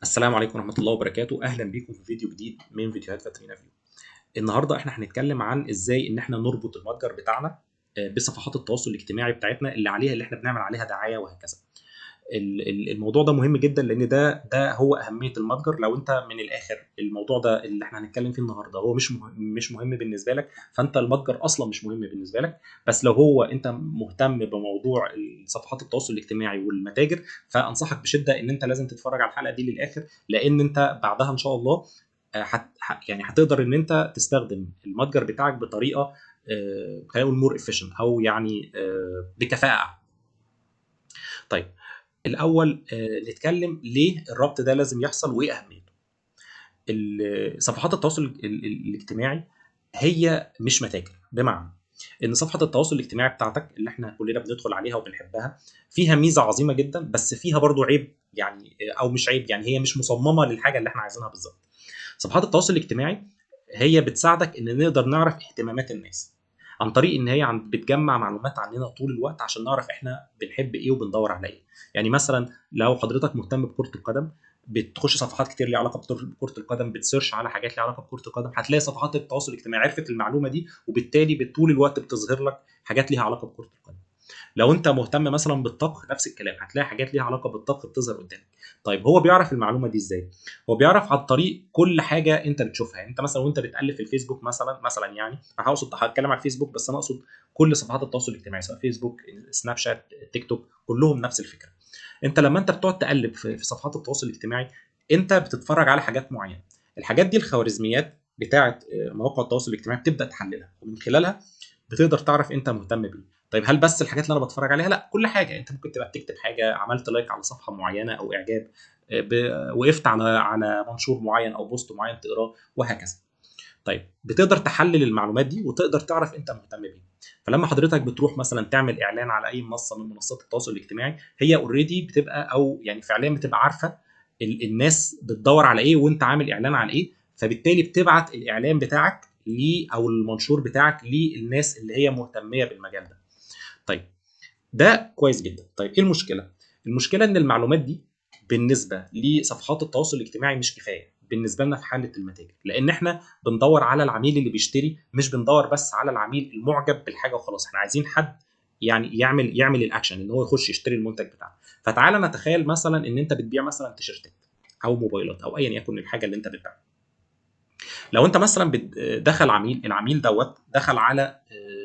السلام عليكم ورحمة الله وبركاته. أهلا بيكم في فيديو جديد من فيديوهات فاترينا فيو. النهاردة احنا هنتكلم عن ازاي ان احنا نربط المتجر بتاعنا بصفحات التواصل الاجتماعي بتاعتنا اللي عليها، اللي احنا بنعمل عليها دعاية وهكذا. الموضوع ده مهم جدا لان ده هو اهمية المتجر. لو انت من الاخر الموضوع ده اللي احنا هنتكلم فيه النهارده هو مش مهم بالنسبة لك، فانت المتجر اصلا مش مهم بالنسبة لك. بس لو هو انت مهتم بموضوع صفحات التواصل الاجتماعي والمتاجر، فانصحك بشده ان انت لازم تتفرج على الحلقة دي للاخر، لان انت بعدها ان شاء الله يعني هتقدر ان انت تستخدم المتجر بتاعك بطريقة خلينا نقول more efficient، او يعني بكفاءة اعلى. طيب الاول نتكلم ليه الربط ده لازم يحصل وايه اهميته. صفحات التواصل الاجتماعي هي مش متاجر، بمعنى ان صفحة التواصل الاجتماعي بتاعتك اللي احنا كلنا بندخل عليها وبنحبها فيها ميزة عظيمة جدا، بس فيها برضو عيب، يعني او مش عيب، يعني هي مش مصممه للحاجة اللي احنا عايزينها بالظبط. صفحات التواصل الاجتماعي هي بتساعدك ان نقدر نعرف اهتمامات الناس عن طريق ان هي بتجمع معلومات عننا طول الوقت عشان نعرف احنا بنحب ايه وبندور على ايه. يعني مثلا لو حضرتك مهتم بكرة القدم، بتخش صفحات كتير ليها علاقة بكرة القدم، بت search على حاجات ليها علاقة بكرة القدم، هتلاقي صفحات التواصل الاجتماعي عرفت المعلومة دي، وبالتالي طول الوقت بتظهر لك حاجات ليها علاقة بكرة القدم. لو انت مهتم مثلا بالطبخ نفس الكلام، هتلاقي حاجات ليها علاقة بالطبخ بتظهر قدامك. طيب هو بيعرف المعلومة دي ازاي؟ هو بيعرف عن طريق كل حاجة انت بتشوفها. يعني انت مثلا وانت بتالف في الفيسبوك مثلا يعني انا هقصد هتكلم على الفيسبوك، بس انا اقصد كل صفحات التواصل الاجتماعي، سواء فيسبوك، سناب شات، تيك توك، كلهم نفس الفكرة. انت لما انت بتقعد تقلب في صفحات التواصل الاجتماعي، انت بتتفرج على حاجات معينة. الحاجات دي الخوارزميات بتاعه مواقع التواصل الاجتماعي بتبدا تحللها، ومن خلالها بتقدر تعرف انت مهتم بايه. طيب هل بس الحاجات اللي انا بتفرج عليها؟ لا، كل حاجة. انت ممكن تبقى بتكتب حاجة، عملت like على صفحة معينة او اعجاب، وقفت على منشور معين او post معين تقراه وهكذا. طيب بتقدر تحلل المعلومات دي وتقدر تعرف انت مهتم بايه. فلما حضرتك بتروح مثلا تعمل اعلان على اي منصة من منصات التواصل الاجتماعي، هي already بتبقى او يعني فعليا بتبقى عارفه الناس بتدور على ايه وانت عامل اعلان على ايه، فبالتالي بتبعت الاعلان بتاعك او المنشور بتاعك للناس اللي هي مهتميه بالمجال ده. طيب ده كويس جدا. طيب ايه المشكلة؟ المشكلة ان المعلومات دي بالنسبة لصفحات التواصل الاجتماعي مش كفاية بالنسبة لنا في حاله المتاجر، لان احنا بندور على العميل اللي بيشتري، مش بندور بس على العميل المعجب بالحاجة وخلاص. احنا عايزين حد يعني يعمل الاكشن ان هو يخش يشتري المنتج بتاعنا. فتعالى نتخيل مثلا ان انت بتبيع مثلا تيشيرتات او موبايلات او ايا يكن الحاجة اللي انت بتبيعها. لو انت مثلا دخل عميل، العميل دوت دخل على،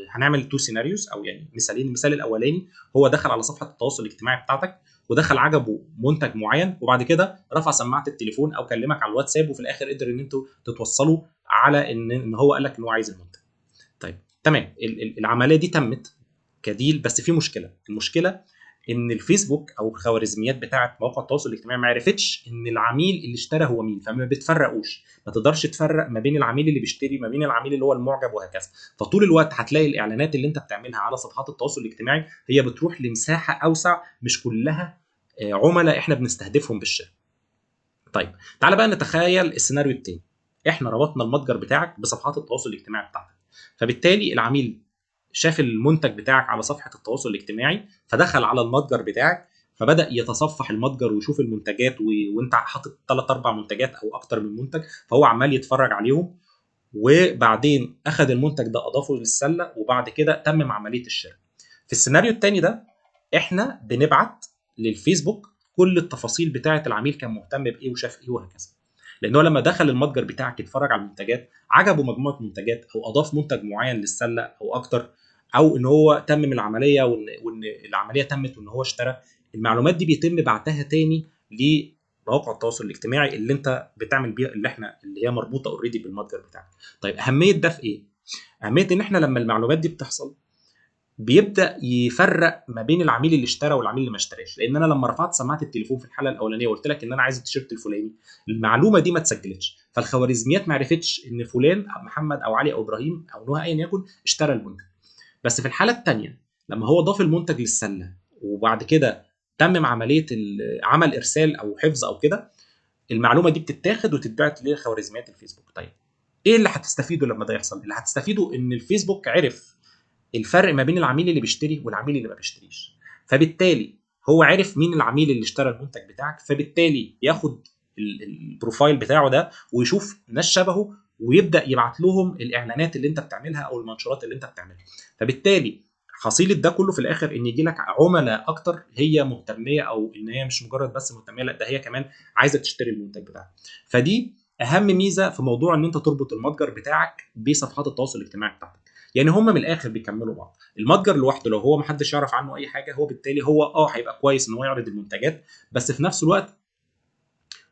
هنعمل two scenarios او يعني مثالين. المثال الاولاني هو دخل على صفحة التواصل الاجتماعي بتاعتك ودخل عجبه منتج معين، وبعد كده رفع سماعه التليفون او كلمك على الواتساب، وفي الاخر قدر ان انتوا تتوصلوا على ان هو قال لك ان هو عايز المنتج. طيب تمام، العملية دي تمت كديل، بس في مشكلة. المشكلة ان الفيسبوك او الخوارزميات بتاعه مواقع التواصل الاجتماعي ما عرفتش ان العميل اللي اشترى هو مين، فما بتفرقوش، ما تقدرش تفرق ما بين العميل اللي بيشتري ما بين العميل اللي هو المعجب وهكذا. فطول الوقت هتلاقي الاعلانات اللي انت بتعملها على صفحات التواصل الاجتماعي هي بتروح لمساحة اوسع، مش كلها عملاء احنا بنستهدفهم بالشراء. طيب تعال بقى نتخيل السيناريو التاني. احنا ربطنا المتجر بتاعك بصفحات التواصل الاجتماعي بتاعتك، فبالتالي العميل شاف المنتج بتاعك على صفحة التواصل الاجتماعي، فدخل على المتجر بتاعك، فبدأ يتصفح المتجر ويشوف المنتجات، وانت حاطط 3-4 منتجات او اكتر من منتج، فهو عمال يتفرج عليهم، وبعدين اخذ المنتج ده اضافه للسلة، وبعد كده تمم عملية الشراء. في السيناريو التاني ده احنا بنبعت للفيسبوك كل التفاصيل بتاعة العميل، كان مهتم بايه وشاف ايه وهكذا. لان هو لما دخل المتجر بتاعك يتفرج على المنتجات عجبه مجموعة منتجات او اضاف منتج معين للسلة او اكتر، او ان هو تمم العملية وان العملية تمت وان هو اشترى. المعلومات دي بيتم بعتها تاني لمواقع التواصل الاجتماعي اللي انت بتعمل بيها، اللي هي مربوطة already بالمتجر بتاعك. طيب اهمية ده في ايه؟ اهمية ان احنا لما المعلومات دي بتحصل بيبدا يفرق ما بين العميل اللي اشترى والعميل اللي ما اشتراش. لان انا لما رفعت سماعه التليفون في الحالة الاولانية وقلت لك ان انا عايز التيشيرت الفلاني، المعلومة دي ما اتسجلتش، فالخوارزميات ما عرفتش ان فلان محمد او علي او ابراهيم او نهى ايا يكن اشترى المنتج. بس في الحالة الثانية لما هو ضاف المنتج للسله وبعد كده تمم عملية عمل ارسال او حفظ او كده، المعلومة دي بتتاخد وتتبعت لخوارزميات الفيسبوك. طيب ايه اللي هتستفيده لما ده يحصل؟ اللي هتستفيده ان الفيسبوك عرف الفرق ما بين العميل اللي بيشتري والعميل اللي ما بيشتريش، فبالتالي هو عرف مين العميل اللي اشترى المنتج بتاعك، فبالتالي ياخد ال profile بتاعه ده ويشوف ناس شبهه ويبدا يبعت لهم الاعلانات اللي انت بتعملها او المنشورات اللي انت بتعملها. فبالتالي حصيله ده كله في الاخر ان يجي لك عملاء اكتر هي مهتميه، او ان هي مش مجرد بس مهتميه، لا ده هي كمان عايزه تشتري المنتج بتاعك. فدي اهم ميزة في موضوع ان انت تربط المتجر بتاعك بصفحات التواصل الاجتماعي بتاعتك. يعني هم من الاخر بيكملوا بعض. المتجر لوحده لو هو محدش يعرف عنه اي حاجة، هو بالتالي هو هيبقى كويس ان هو يعرض المنتجات، بس في نفس الوقت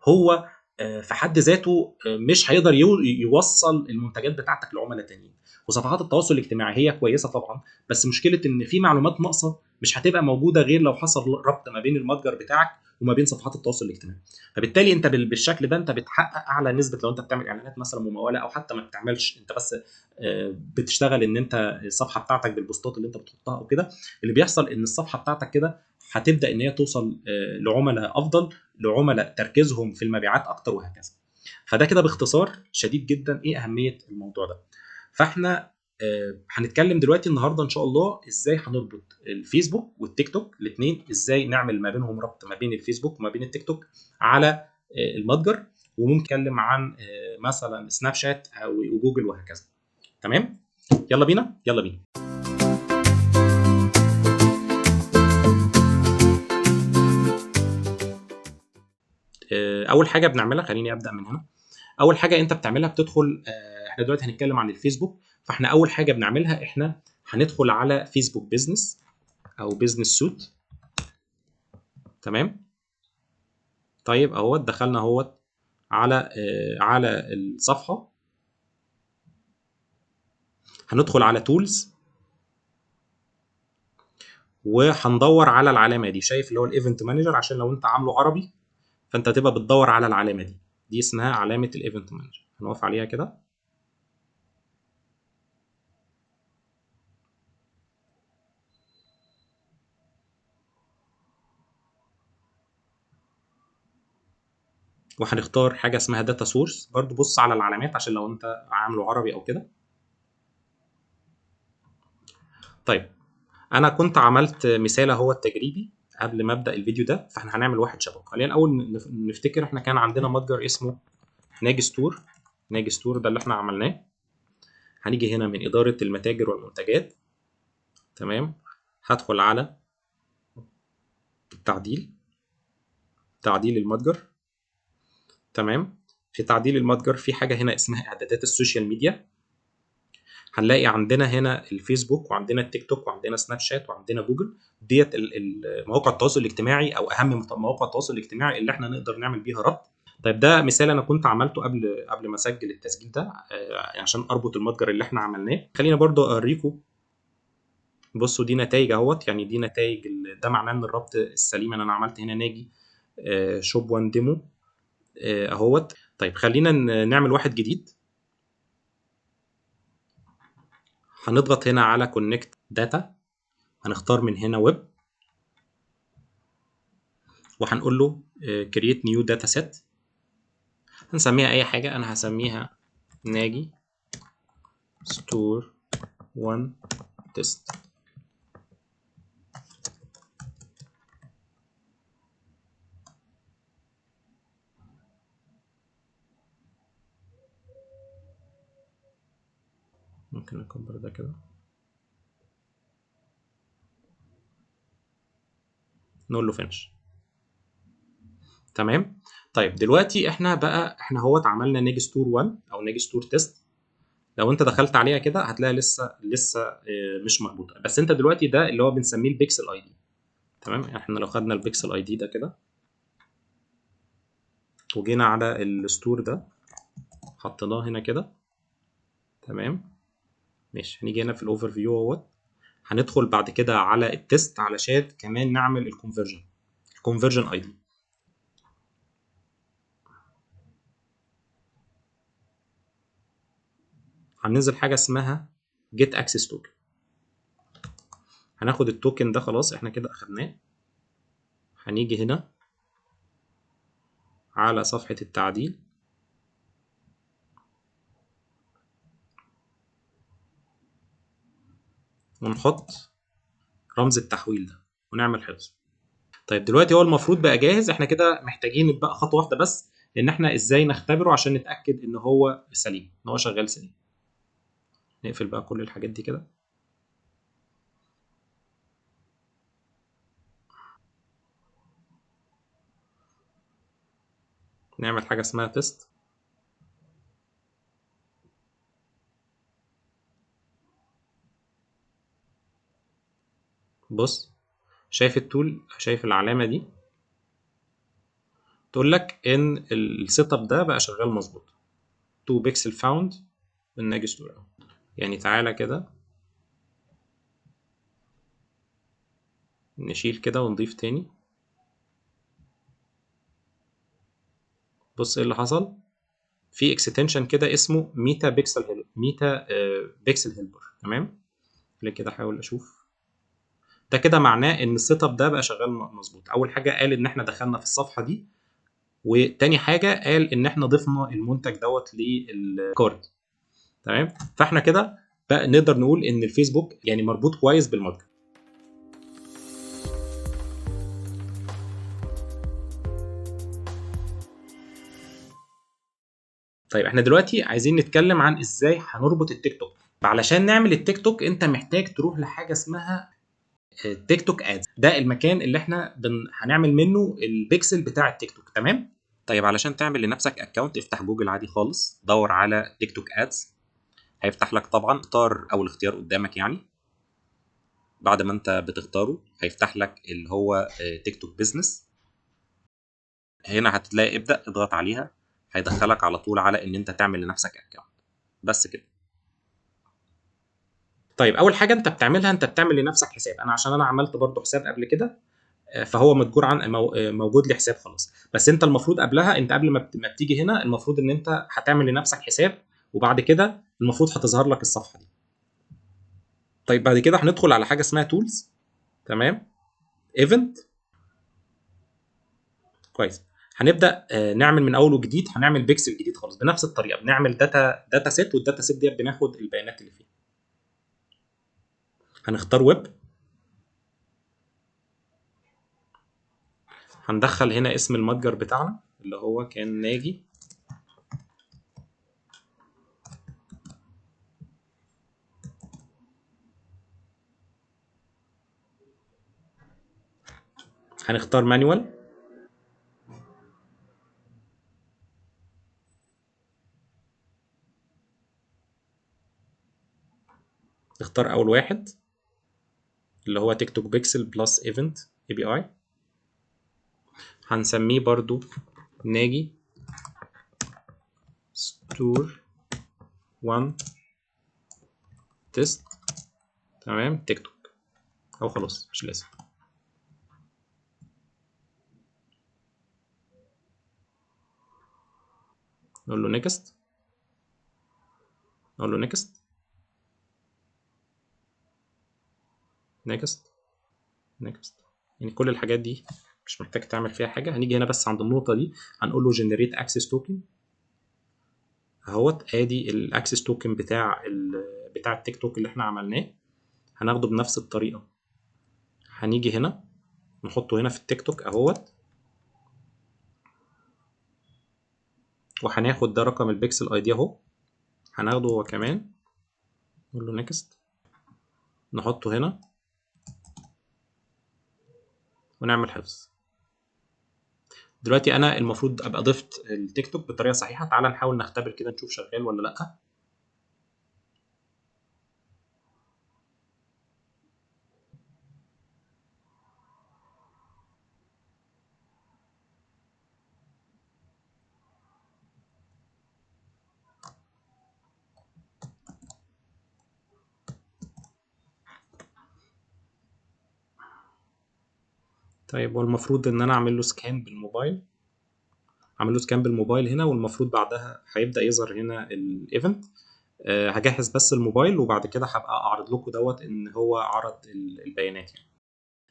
هو في حد ذاته مش هيقدر يوصل المنتجات بتاعتك لعملاء تانيين. وصفحات التواصل الاجتماعي هي كويسة طبعا، بس مشكلة ان في معلومات ناقصه مش هتبقى موجودة غير لو حصل ربط ما بين المتجر بتاعك وما بين صفحات التواصل الاجتماعي. فبالتالي انت بالشكل ده انت بتحقق اعلى نسبه لو انت بتعمل اعلانات مثلا مموله، او حتى ما بتعملش، انت بس بتشتغل ان انت الصفحة بتاعتك بالبوستات اللي انت بتحطها او كده. اللي بيحصل ان الصفحة بتاعتك كده هتبدا ان هي توصل لعملاء افضل، لعملاء تركيزهم في المبيعات اكتر وهكذا. فده كده باختصار شديد جدا ايه اهمية الموضوع ده. فاحنا هنتكلم دلوقتي النهارده ان شاء الله ازاي هنربط الفيسبوك والتيك توك الاثنين، ازاي نعمل ما بينهم ربط ما بين الفيسبوك وما بين التيك توك على المتجر، وممكن نتكلم عن مثلا سناب شات او جوجل وهكذا. تمام، يلا بينا يلا بينا. اول حاجة بنعملها، خليني ابدا من هنا. اول حاجة انت بتعملها بتدخل، احنا دلوقتي هنتكلم عن الفيسبوك، فاحنا اول حاجة بنعملها احنا هندخل على فيسبوك business او business suite. تمام، طيب اهوت دخلنا اهوت على الصفحة، هندخل على tools وهندور على العلامة دي، شايف اللي هو ال event manager، عشان لو انت عامله عربي فانت هتبقى بتدور على العلامة دي، دي اسمها علامة ال event manager، هنقف عليها كده. وهنختار حاجة اسمها data source، برضو بص على العلامات عشان لو انت عامله عربي او كده. طيب انا كنت عملت مثال اهو التجريبي قبل ما ابدا الفيديو ده، فاحنا هنعمل واحد شبهه. خلينا الاول نفتكر احنا كان عندنا متجر اسمه ناجي ستور، ناجي ستور ده اللي احنا عملناه. هنيجي هنا من ادارة المتاجر والمنتجات، تمام، هدخل على التعديل، تعديل المتجر. تمام، في تعديل المتجر في حاجة هنا اسمها اعدادات ال social media، هنلاقي عندنا هنا الفيسبوك وعندنا التيك توك وعندنا سناب شات وعندنا جوجل. ديت مواقع التواصل الاجتماعي او اهم مواقع التواصل الاجتماعي اللي احنا نقدر نعمل بيها ربط. طيب ده مثال انا كنت عملته قبل ما اسجل التسجيل ده عشان اربط المتجر اللي احنا عملناه. خلينا برضو اوريكم، بصوا دي نتائج اهوت، يعني دي نتائج، ده معناه ان الربط السليم. انا عملت هنا ناجي shop 1 demo اهوت. طيب خلينا نعمل واحد جديد. هنضغط هنا على connect data، هنختار من هنا ويب، وهنقول له create new data set، هنسميها اي حاجة، انا هسميها ناجي store 1 test. ممكن نكبر ده كده، نقول له finish. تمام. طيب دلوقتي احنا بقى احنا اهوت عملنا ناجي store 1 او ناجي store test. لو انت دخلت عليها كده هتلاقي لسه مش مربوطة، بس انت دلوقتي ده اللي هو بنسميه ال pixel ID. تمام، احنا لو خدنا ال pixel ID ده كده وجينا على ال store ده حطيناه هنا كده، تمام ماشي. هنيجي هنا في ال overview اهوت، هندخل بعد كده على ال test علشان كمان نعمل ال conversion، ال conversion ID. هننزل حاجة اسمها get access token، هناخد ال token ده، خلاص احنا كده اخدناه. هنيجي هنا على صفحة التعديل، ونحط رمز التحويل ده ونعمل حفظ. طيب دلوقتي هو المفروض بقى جاهز. احنا كده محتاجين بقى خطوة واحدة بس، ان احنا ازاي نختبره عشان نتاكد ان هو سليم، ان هو شغال سليم. نقفل بقى كل الحاجات دي كده. نعمل حاجة اسمها test. بص، شايف ال tool، شايف العلامة دي تقول لك ان ال setup ده بقى شغال مظبوط. 2 pixel found الناجي store. يعني تعالى كده نشيل كده ونضيف تاني. بص ايه اللي حصل، في extension كده اسمه Meta Pixel Help، Meta Pixel Helper. تمام، ليه كده احاول اشوف ده كده معناه ان ال setup ده بقى شغال مظبوط. اول حاجة قال ان احنا دخلنا في الصفحة دي، وتاني حاجة قال ان احنا ضفنا المنتج دوت لل cart. تمام، فاحنا كده بقى نقدر نقول ان الفيسبوك يعني مربوط كويس بالمتجر. طيب احنا دلوقتي عايزين نتكلم عن ازاي هنربط التيك توك. فعلشان نعمل التيك توك انت محتاج تروح لحاجة اسمها TikTok Ads. ده المكان اللي احنا هنعمل منه البيكسل بتاع التيك توك. تمام، طيب علشان تعمل لنفسك account افتح جوجل عادي خالص، دور على TikTok Ads، هيفتح لك طبعا، اختار اول اختيار قدامك. يعني بعد ما انت بتختاره هيفتح لك اللي هو TikTok Business. هنا هتلاقي ابدأ، اضغط عليها هيدخلك على طول على ان انت تعمل لنفسك account بس كده. طيب اول حاجة انت بتعملها، انت بتعمل لنفسك حساب. انا عشان انا عملت برضو حساب قبل كده، فهو متجور عن موجود لي حساب خلاص. بس انت المفروض قبلها، انت قبل ما بتيجي هنا المفروض ان انت هتعمل لنفسك حساب، وبعد كده المفروض هتظهر لك الصفحة دي. طيب بعد كده هندخل على حاجة اسمها tools. تمام، event. كويس، هنبدا نعمل من اول وجديد، هنعمل بيكسل جديد خالص بنفس الطريقة. بنعمل data set، وال data set دي بناخد البيانات اللي فيها. هنختار ويب، هندخل هنا اسم المتجر بتاعنا اللي هو كان ناجي. هنختار manual، نختار اول واحد اللي هو TikTok Pixel plus Event API، هنسميه برضو ناجي store 1 test. تمام، تيك توك او خلاص مش لازم. نقول له next، نقول له next، next، next. يعني كل الحاجات دي مش محتاج تعمل فيها حاجة. هنيجي هنا بس عند النقطة دي هنقول له generate access token اهوت. ادي ال access token بتاع التيك توك اللي احنا عملناه، هناخده بنفس الطريقة. هنيجي هنا نحطه هنا في التيك توك اهوت، وهناخد ده رقم ال pixel ID اهو، هناخده هو كمان، نقول له next، نحطه هنا ونعمل حفظ. دلوقتي انا المفروض ابقى ضفت التيك توك بطريقة صحيحه. تعال نحاول نختبر كده نشوف شغال ولا لا. طيب والمفروض ان انا اعمل له scan بالموبايل، اعمل له scan بالموبايل هنا، والمفروض بعدها هيبدا يظهر هنا ال event. هجهز بس الموبايل وبعد كده هبقى اعرض لكم دوت ان هو عرض البيانات. يعني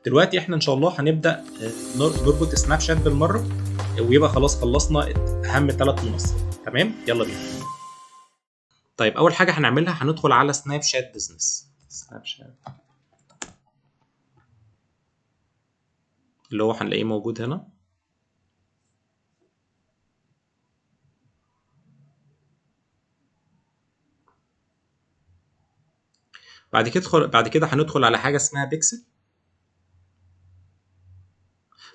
دلوقتي احنا ان شاء الله هنبدا نربط سناب شات بالمرة، ويبقى خلاص خلصنا اهم 3 منصات. تمام، يلا بينا. طيب اول حاجة هنعملها هندخل على سناب شات Business، سناب شات اللي هو هنلاقيه موجود هنا. بعد كده هندخل على حاجة اسمها بيكسل.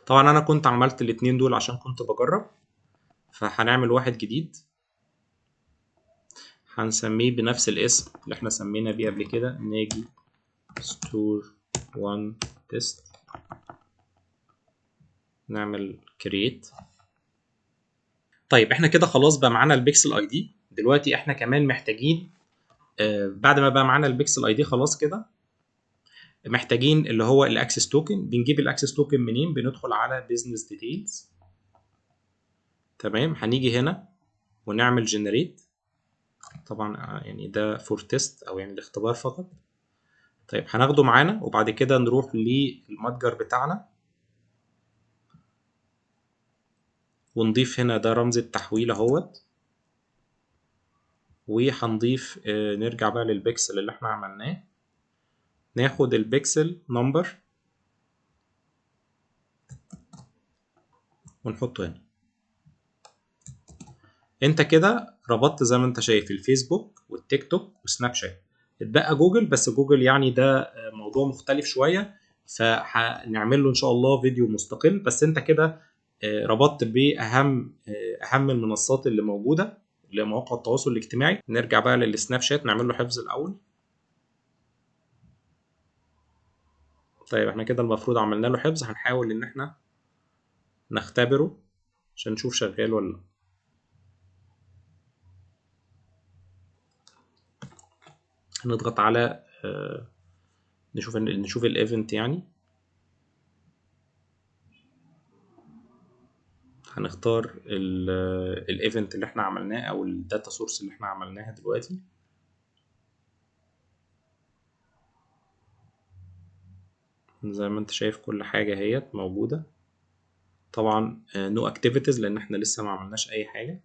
طبعا انا كنت عملت الاتنين دول عشان كنت بجرب، فهنعمل واحد جديد هنسميه بنفس الاسم اللي احنا سمينا بيه قبل كده، ناجي store 1 test. نعمل create. طيب احنا كده خلاص بقى معانا ال pixel ID. دلوقتي احنا كمان محتاجين، بعد ما بقى معانا ال pixel ID خلاص كده محتاجين اللي هو ال access token. بنجيب ال access token منين؟ بندخل على business details. تمام، هنيجي هنا ونعمل generate. طبعا يعني ده for test او يعني الاختبار فقط. طيب هناخده معانا وبعد كده نروح للمتجر بتاعنا ونضيف هنا ده رمز التحويل اهوت، وهنضيف نرجع بقى للبيكسل اللي احنا عملناه، ناخد ال pixel number ونحطه هنا. انت كده ربطت زي ما انت شايف الفيسبوك والتيك توك وسناب شات، اتبقى جوجل، بس جوجل يعني ده موضوع مختلف شوية فهنعمل له ان شاء الله فيديو مستقل. بس انت كده ربطت باهم اهم المنصات اللي موجودة لمواقع التواصل الاجتماعي. نرجع بقى للسناب شات نعمل له حفظ الاول. طيب احنا كده المفروض عملنا له حفظ، هنحاول ان احنا نختبره عشان نشوف شغال ولا لا. هنضغط على نشوف ال event، يعني هنختار ال event اللي احنا عملناه او ال data source اللي احنا عملناها دلوقتي. زي ما انت شايف كل حاجة اهيت موجودة. طبعا no activities لان احنا لسه ما عملناش اي حاجة.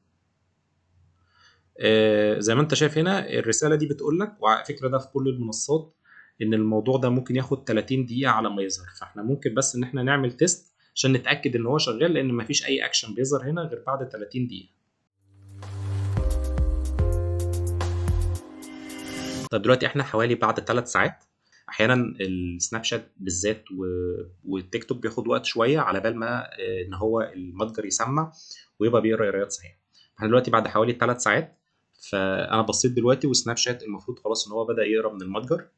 زي ما انت شايف هنا الرسالة دي بتقولك، وعلى فكرة ده في كل المنصات، ان الموضوع ده ممكن ياخد 30 دقيقة على ما يظهر، فاحنا ممكن بس ان احنا نعمل test عشان نتأكد ان هو شغال، لان مفيش اي اكشن بيظهر هنا غير بعد 30 دقيقة. طب دلوقتي احنا حوالي بعد 3 ساعات. احيانا السناب شات بالذات والتيك توك بياخد وقت شوية على بال ما ان هو المتجر يسمع ويبقى بيقرا قرايات صحيحة. احنا دلوقتي بعد حوالي 3 ساعات، فانا بصيت دلوقتي وسناب شات المفروض خلاص ان هو بدا يقرا من المتجر.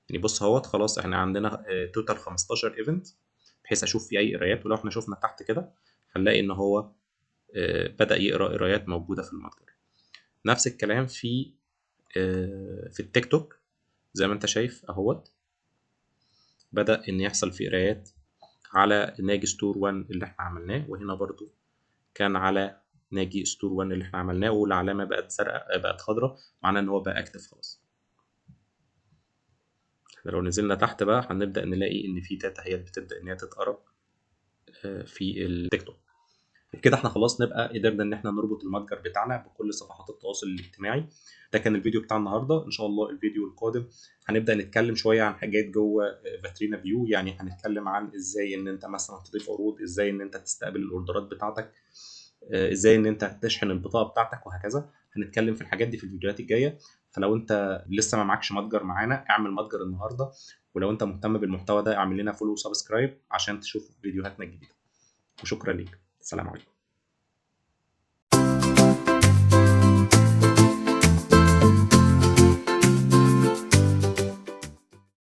يعني بص اهوت خلاص احنا عندنا total 15 event بحيث اشوف في اي قرايات، ولو احنا شفنا تحت كده هنلاقي ان هو بدا يقرا قرايات موجودة في المتجر. نفس الكلام في التيك توك زي ما انت شايف اهوت بدا ان يحصل في قرايات على ناجي store 1 اللي احنا عملناه، وهنا برضو كان على ناجي store 1 اللي احنا عملناه، والعلامة بقت زرقاء بقت خضراء، معناه ان هو بقى active خلاص. احنا لو نزلنا تحت بقى هنبدا نلاقي ان في data هي بتبدا ان هي تتقرا في التيك توك. وبكده احنا خلاص نبقى قدرنا ان احنا نربط المتجر بتاعنا بكل صفحات التواصل الاجتماعي. ده كان الفيديو بتاع النهارده، ان شاء الله الفيديو القادم هنبدا نتكلم شوية عن حاجات جوه فاترينا فيو، يعني هنتكلم عن ازاي ان انت مثلا تضيف عروض، ازاي ان انت تستقبل الاوردرات بتاعتك، ازاي ان انت تشحن البطاقة بتاعتك وهكذا. هنتكلم في الحاجات دي في الفيديوهات الجاية. فلو انت لسه ما معكش متجر معانا اعمل متجر النهارده، ولو انت مهتم بالمحتوى ده اعمل لنا follow و subscribe عشان تشوف فيديوهاتنا الجديدة. وشكرا ليك، السلام عليكم.